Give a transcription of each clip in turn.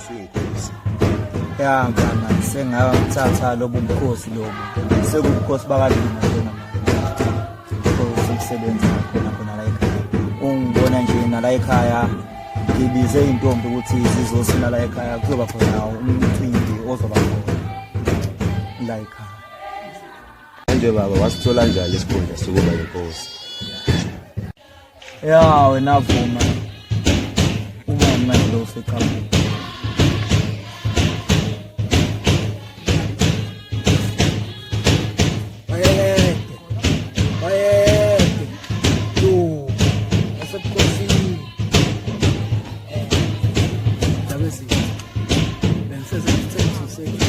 usuyinkosi? Ya mfana, sengawuthatha lobu bukhosi lobu. Sekubukhosi bakaduma njengamanje. Sekusebenza khona khona la ekhaya. Ungibona nje nala ekhaya ngibize intombi ukuthi zizosina la ekhaya, kuzoba khona umcimbi ozoba khona la ekhaya. Manje baba, wasithola kanjani isikhundla sokuba yinkosi? Ya wena vuma. Uma manje lo useqhamuka. Bayede. Bayede. Yo. Asebukhosini. Ndaba ezinhle. Bengiseze isithembiso sethu.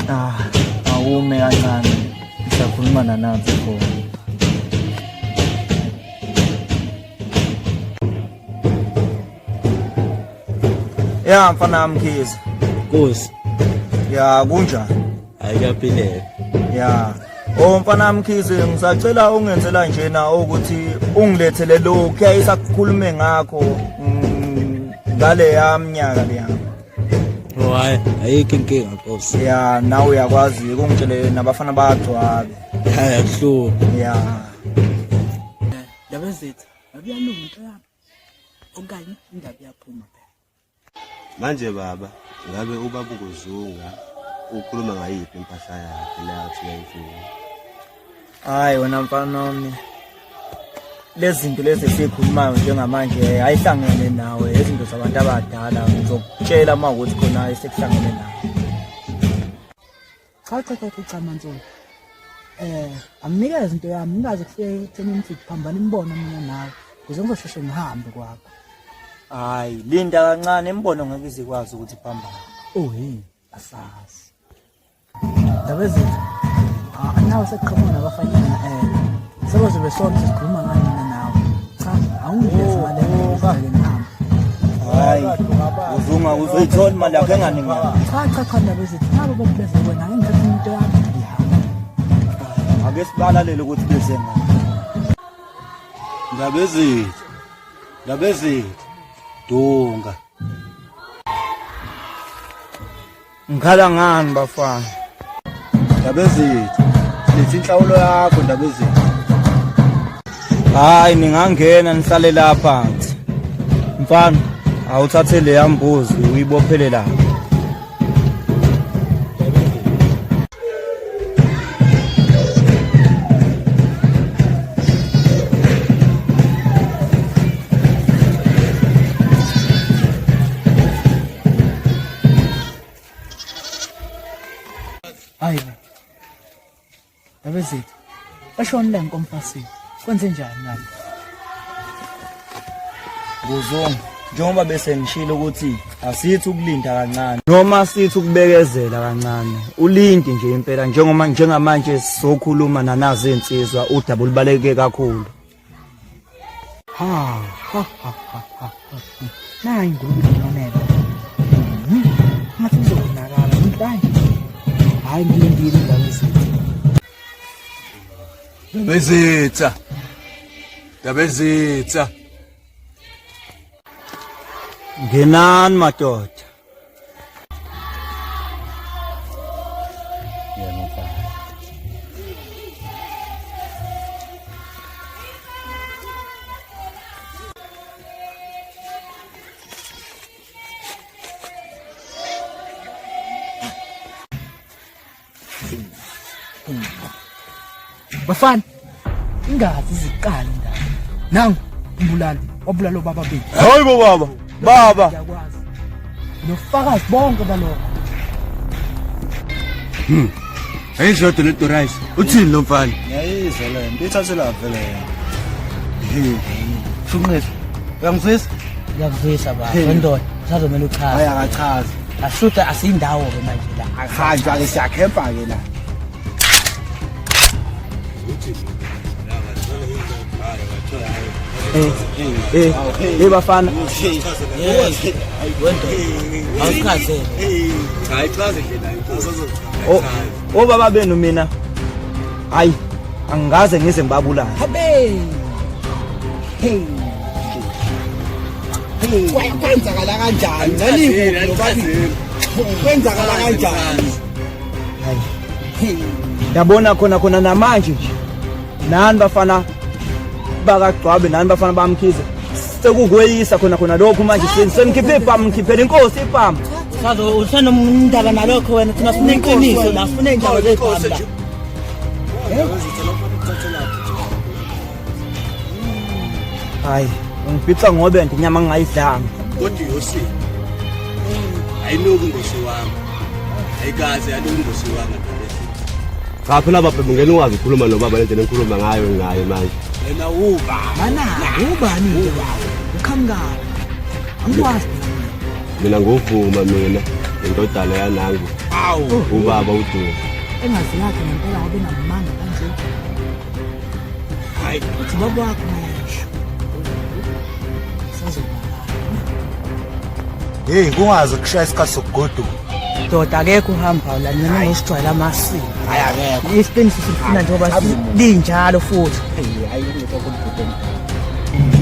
Ah, awume kancane. Ngisakhuluma nanansi khona. Ya mfana wami Mkhize. Nkosi. Ya kunjani? Hayi kuyaphileka. Ya. Oh mfana Mkhize, ngisacela ungenzela njena ukuthi ungilethele lokhu kuyayisakhulume ngakho ngale yaminyaka leya. Oh hayi, ayikho inkinga Nkosi. Ya nawe uyakwazi ungitshele nabafana bagcwabe. Hayi akuhluphi. Ya. Ndaba ezethu, akuyalunga into yami. Okanye indaba iyaphuma phela. Manje baba, ngabe ubaba uNguzunga ukhuluma ngayiphi impahla yakhe le athi uyayifuna? Hayi wena mfana wami. Lezi zinto lezi esikhulumayo njengamanje ayihlangene nawe, izinto zabantu abadala. Ngizokutshela uma ukuthi khona esekuhlangene nawe. Cha cha cha cha Mantsolo. Anginikeze into yami, ngingaze kufike ekutheni ukuthi kuphambana imibono mina nawe, ukuze ngizosheshe ngihambe kwakho. Hayi, linda kancane, imibono ngeke izikwazi ukuthi iphambane. Oh hey, asazi. Ndaba ezinhle. Ah, nawe sekuqhamuka nabafanyana sebazobe sonke sesikhuluma ngani mina nawe. Cha, awunginikeze imali yakho ngihambe. Hayi, uzunga uzoyithola imali yakho enganingi. Cha cha cha ndaba ezinhle. Nabo bakubeze wena, ake ngithathe into yami ngihambe. Ake sibalalele ukuthi beze ngani. Ndaba ezinhle. Ndaba ezinhle. Dunga. Ngikhala ngani bafana? Ndaba ezinhle. Silethe inhlawulo yakho ndaba ezinhle. Hayi ningangena nihlale la phansi. Mfana, awuthathe leya mbuzi uyibophele lapha. Hayi bo. Ndaba ezethu. Bashona le nkomfasini. Kwenze njani ngalo? Nguzungu, njengoba bese ngishilo ukuthi asithi ukulinda kancane noma sithi ukubekezela kancane, ulinde nje impela njengoba njengamanje sizokhuluma nanazi insizwa, udaba olubaleke kakhulu. Ha ha ha ha ha. Nayi ingulube inonela. Ngathi kuzokonakala namhlanje. Hayi ngilindile indaba ezethu. Ndaba ezitha. Ndaba ezitha. Ngenani madoda. Bafana, ingazi iziqala indaba. Nangu umbulali wabulala obaba bethu. Hayi bo baba. Baba. Ngiyakwazi. Nofakazi bonke balokho. Ayizodwa le rice. Uthini lo mfana? Ngiyayizwa le nto, ithathela vele yena. Shunqisa. Uyangizwisa? Ngiyakuzwisa baba. Wendoda, usazomela uchaze. Hayi akachazi. Ashuta asindawo ke manje la. Hanjwa ke siyakhempa ke la. Eh, eh, eh bafana. Wendoda. Awusichazele. Cha ichaze nje nayo inkosi. Oh, obaba benu mina. Hayi. Angikaze ngize ngibabulale. Habe. Hey. Hey. Kwenzakala kanjani? Nanikuphi nobabili? Kwenzakala kanjani? Hayi. Yabona khona khona namanje nje. Nani bafana bakagcwabe nani bafana bamkhize. Sekukweyisa khona khona lokhu manje senikhiphe ibhamu ngikhiphela inkosi ibhamu. Usazo usanomndaba nalokho wena thina sifuna iqiniso la sifuna indaba zebhamu la. Hayi, ungibhixa ngobe nje inyama ngingayidlanga. Kodwa yosini. Ayinuki ngosi wami. Ayikaze yanuki ngosi wami Cha phela baba ngeke ukwazi ukukhuluma nobaba lento engikhuluma ngayo ngayo manje. Wena uba. Mana ubani nje uqhamukaphi? Angikwazi. Mina ngovuma mina indodana yanangu. Awu. Ubaba uDuma. Engazi yakhe ngempela wabe namanga kanje. Hayi. Uthi baba wakho mayasho. Sazoba. Hey, kungaze kushaya isikhathi sokugoduka. Doda akekho uhambayo la nina ngosijwayela amasiko. Hayi akekho. Isiqiniso sifuna njengoba linjalo futhi. Hayi ngeke kumdude.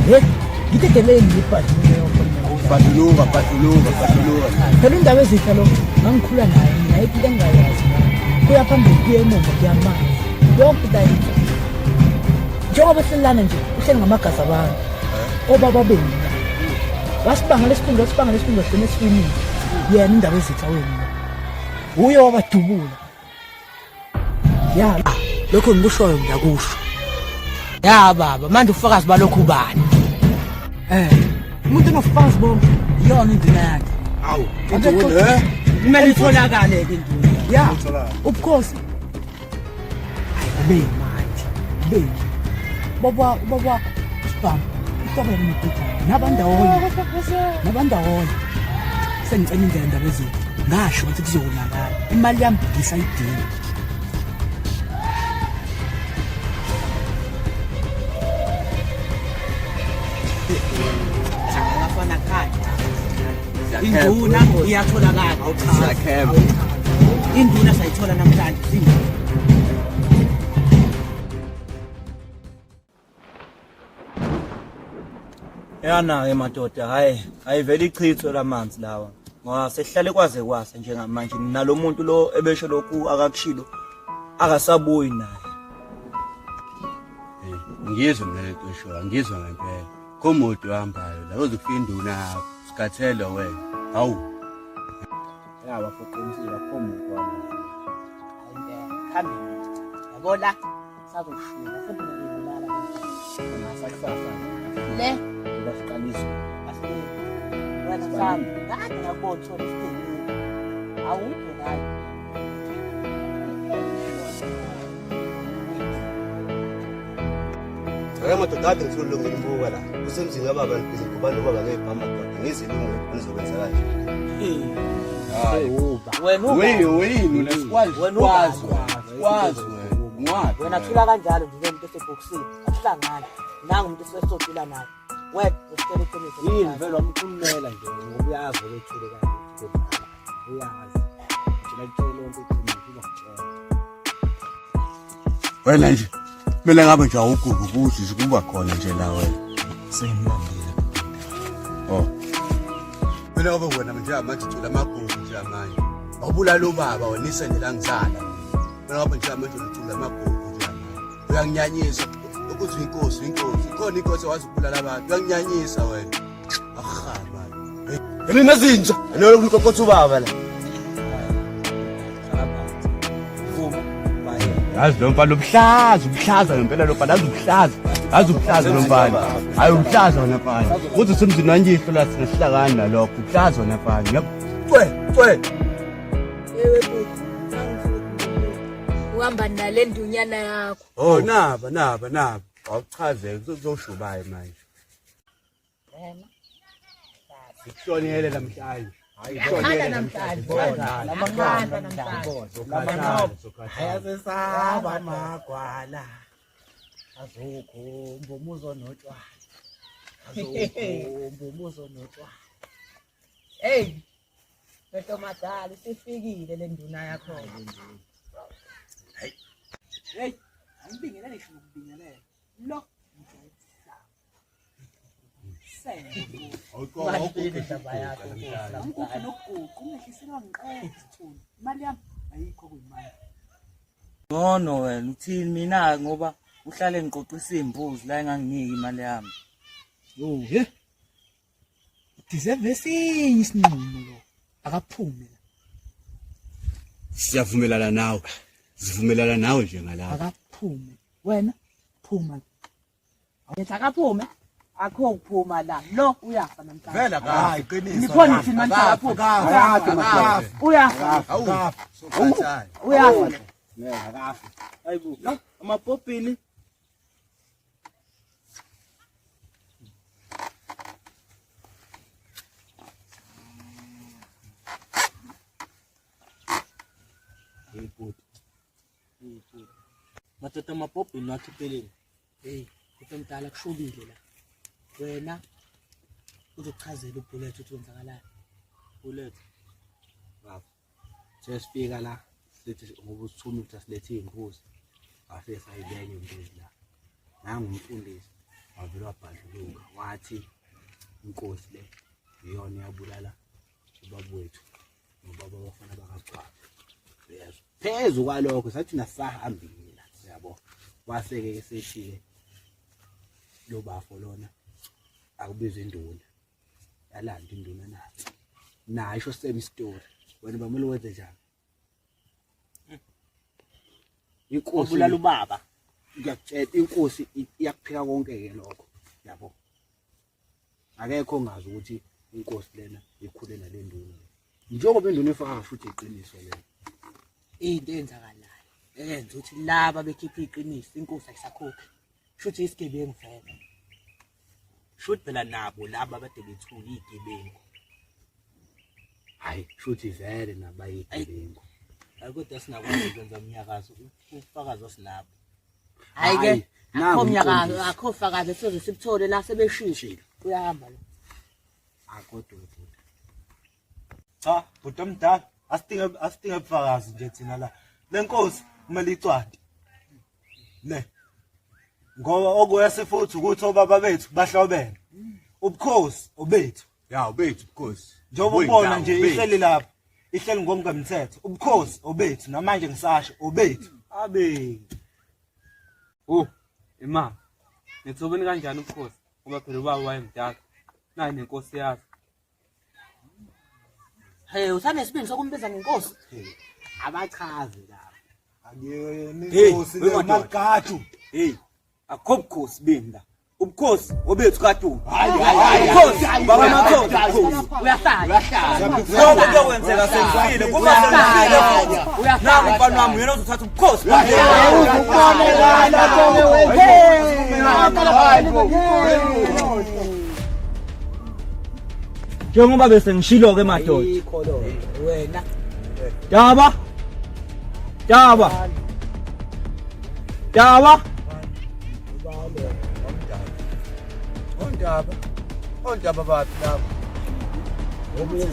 Hey, ngitegeleni ibhadlule yonke. Bhadluluka, bhadluluka, bhadluluka. Phela indaba ezinhle lo ngangikhula naye mina ayikho into engingayazi. Kuya phambili kuya emuva kuyamazi. Yonke into ayikho. Njengoba ehlelana nje uhleli ngamagazi abantu. Obaba benu. Wasibanga lesikhundla wasibanga lesikhundla sigcine sifinile. Yena indaba ezitha wena. Uye wabadubula. Ya lokho ngikushoyo ngiyakusho. Ya baba manje ufakazi balokhu ubani? Eh umuntu onofakazi bonke iyona induna yakhe. Awu, induna. Kumele itholakale ke induna. Ya ubukhosi. Hayi kube manje. Kube. Baba baba sibhamu. Uhlobene nebhejane. Nabandawonye. Nabandawonye. Sengicela indlela ndaba ezinto. Ngasho ukuthi kuzokonakala. Imali yami ngisayidinga. Abafana khaya. Induna iyatholakala. Siyakhemba. Induna sayithola namhlanje. Induna. Yana-ke madoda, hhayi ayivele ichithwe lamanzi lawa ngoba sesihlale kwaze kwasa njengamanje nalo muntu lo ebesho lokhu akakushilo akasabuyi naye. Ngizwe mina lento eshoyo, ngizwe ngempela. Khomudu ohambayo la uze kufika induna yakho. Sikhathele wena. Hawu. Ya bafoqinisile akho muntu wami. Hayi impela, khambe. Yabo la sazoshula futhi ngiyibulala. Ngasakusasa. Le Ngasiqalisa. asibeki. Wena sami, kade ngakubona uthola isidingo. Awukho la. Cha madoda ade ngithole ngilibuka la. Kusemzini kababa nibhizi ngikubana nobaba ngebhamu madoda. Ngizilungu nizokwenza kanje. Hayi. Wena uba. Wena wena sikwazi Wena uba. sikwazi wena. Ngwazi. Wena thula kanjalo nje umuntu osebhokisini. Asihlangani. Nangu umuntu esesodila naye. Wena usitshela iqiniso. Yini vele wamkhulumela nje ngoba uyazi obethule kanje. Uyazi. Nje lakutshela lonke iqiniso uzokutshela. Wena nje kumele ngabe nje awugugu ukuthi nje kuba khona nje la wena. Sengilambile. Oh. Mina ngoba wena nje manje uthula amagugu nje manje. Awubulala ubaba wena isende la ngizala. Mina ngoba nje manje uthula amagugu nje manje. Uyanginyanyisa ukuthi inkosi inkosi. Khona inkosi wazi ukubulala abantu. Uyanginyanyisa wena. Aha man. Yini nezinja? Noloku ukokotha ubaba la. Yazi lo mfana ubuhlaza, ubuhlaza ngempela lo mfana, yazi ubuhlaza. Yazi ubuhlaza lo mfana. Hayi ubuhlaza wena mfana. Kuthi usemzini wanyihlo la thina sihlangana nalokho. Ubuhlaza wena mfana. Cwe, cwe. Ewe bhuti, uhamba nale ndunyana yakho. Oh naba naba naba. Awuchazeke kuzoshubayo manje. Wena. Sikuhlonele namhlanje. Yakhala namhlanje. Yakhala namhlanje. Ayasesaba amagwala. Azokhomba umuzi onotshwala. Azokhomba umuzi onotshwala. Hey. Mehlo madala isifikile le nduna yakho. Hey, Angibingelele ngisho nokubingelela. Lo ngijwayele. Awuqoka nokuguqa ungehliselwa ngiqede isithunzi. Imali yami ayikho kuyimali. Ngcono wena uthini mina ngoba uhlale ngiqoqisa iy'mbuzi la enganginiki imali yami. Oh, he. Deserve esinye isinqumo lo. Akaphume la. Siyavumelana nawe. Sivumelana nawe nje ngalapha. Akaphume. Wena phuma. Ngithi akaphume. Akho kuphuma la. Lo uyafa namhlanje. Vela kahle iqiniso. Nikhona thina manje akaphume. Akafi. Uyafa. Awu. Sokhathana. Uyafa. Ngeke akafi. Hayibo, amapopini Hey bhuti. Hey bhuti. madoda amapopini wakhipheleni. Hey, bhuti omdala kushubile la. Wena uzokuchazela ubullet ukuthi kwenzakalani. Bullet. Baba. Sesifika la sithi ngoba usithume ukuthi asilethe iy'mbuzi. Wafike sayibeka imbuzi la. Nangu umfundisi wavele wabhadluluka wathi inkosi le iyona eyabulala ubaba wethu nobaba abafana bakagcwaba. Uyezwa? Phezu kwalokho sathi nasahambile la uyabo. Wase-ke ke sethi-ke lo bafo lona akubizwe induna. Yalanda induna nathi. Nayo isho same story. Wena bamele wenze njani? Inkosi Wabulala ubaba. Ngiyakutshela inkosi iyakuphika konke ke lokho. Yabo. Akekho ongazi ukuthi inkosi lena ikhule nale nduna. Njengoba induna ifaka futhi iqiniso lena. Into eyenzakalayo eyenza ukuthi laba bekhipha iqiniso inkosi ayisakhokhi. Shuthi isigebengu vele. Shuthi phela nabo laba abade bethula iy'gebengu. Hayi, shuthi vele nabayigebengu. Hayi kodwa singakwazi ukwenza umnyakazo, ubufakazi asinabo. Hayi ke. Nangu Akho mnyakazo, umqondisi. akho fakazi soze sibuthole la sebeshilo. Uyahamba lo. Akodwa bhuti. Cha, bhuti omdala, asidinge ubufakazi nje thina la. Le nkosi kumele icwande. Le. Ngoba okuyase futhi ukuthi obaba bethu bahlobene. Ubukhosi obethu. Ya ubethu ubukhosi. Njengoba ubona nje ihleli lapha. Ihleli ngokungemthetho. Ubukhosi obethu namanje ngisasho obethu. Abe. Oh, ima. Nithobeni kanjani ubukhosi? Ngoba phela ubaba wayemdala. Nayi nenkosi yazi. Hey, usanesibindi sokumbiza ngenkosi. Abachazi laba. Akuyona Hey, inkosi we le madoda. maligaju. Hey, akukho bukhosi beni la. Ubukhosi obethu kaDuma. Hayi, Ubukhosi bakaMakhotha ubukhosi. Uyahlanya. Konke kuyokwenzeka sengifile, kuma sengifile futhi. Nangu umfana wami uyena ozothatha ubukhosi. Njengoba bese ngishilo ke madoda. Ayikho lo. Wena Daba. Daba. Daba. Ondaba. Ondaba baphi labo?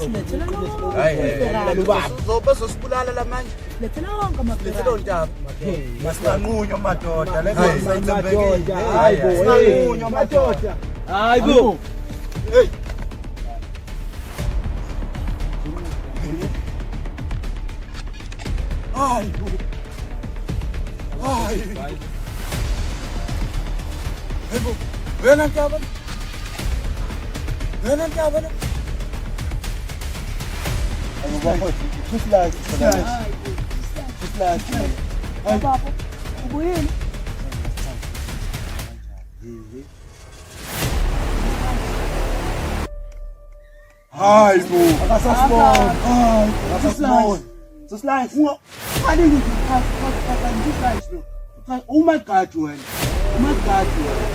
silethela lonke. Hayi, bazosibulala la manje. Lethela wonke Lethela amafera. ondaba. Masinganqunywa madoda, le Hayi, nkosi ayithembekile. Hayi bo, Singanqunywa madoda. Hayi bo. Hey. Hayi bo. Hayi. Hayibo. Wena ntaba. Wena ntaba. Baba, ubuyile. Hayi bo. Akasasiboni. Hayi, akasasiboni. Soslice. Ungalingi nje cha lo. Cha umagadi wena. Umagadi wena.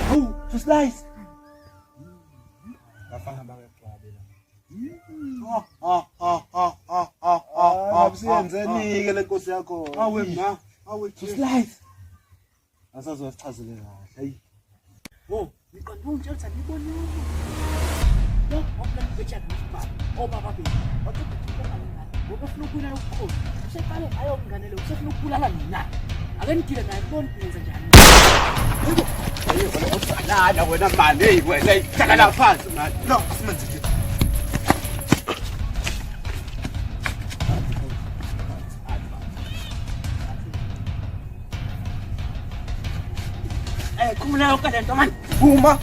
Hawu, soslice. Bafana bakagcwabe la. Ha ha ha ha ha ha ha. Abusiyenzeni-ke le nkosi yakho. Awe ma, awe Soslice. Asazosichazele kahle. Hayi. Oh, ngiqonda ungitshela ukuthi angibonanga. Lo wabulala ubetshana nesibhamu. Obaba bethu. Waqeda ukubulala ingane. Ngoba efuna ukubulala ubukhosi. Useqale ngayo ingane le, usefuna ukubulala mina. Ake nigile naye kubona ukuthi nenza njani. Lana wena mani, hey wena, hey, hlala phansi mani. No, asimenze nje. Khumula yonke lento mani. Vuma.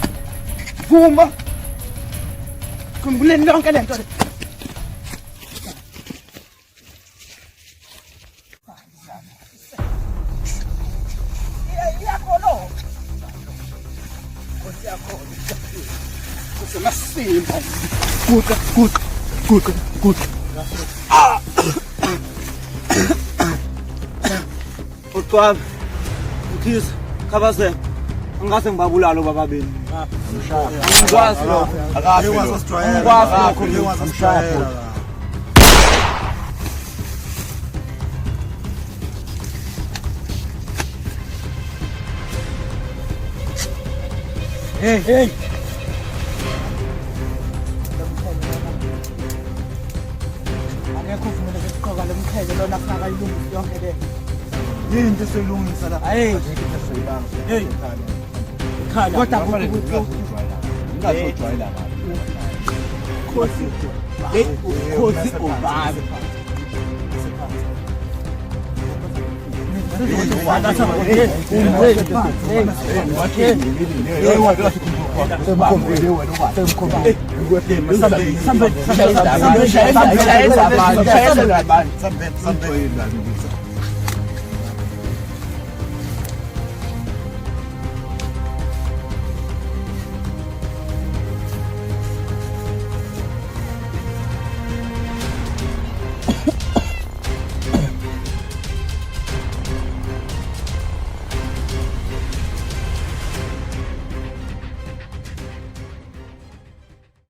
Vuma. Khumbuleni yonke lento le. Kusemasimba. Guqa, guqa, guqa, guqa. Ucwaba. Mkhize, Khabazela. Angikaze ngibabulale obaba benu. Angikwazi lokho. Angikwazi lokho. Hey, hey. Akekho uvumeleke ukuqoka lo mqhele lona kungaka ilungisi yonke le. Yini into esiyilungisa la? Hey. Hey. Kodwa Ungazojwayela kabi. Khosi. Hey, ukhosi ubaba.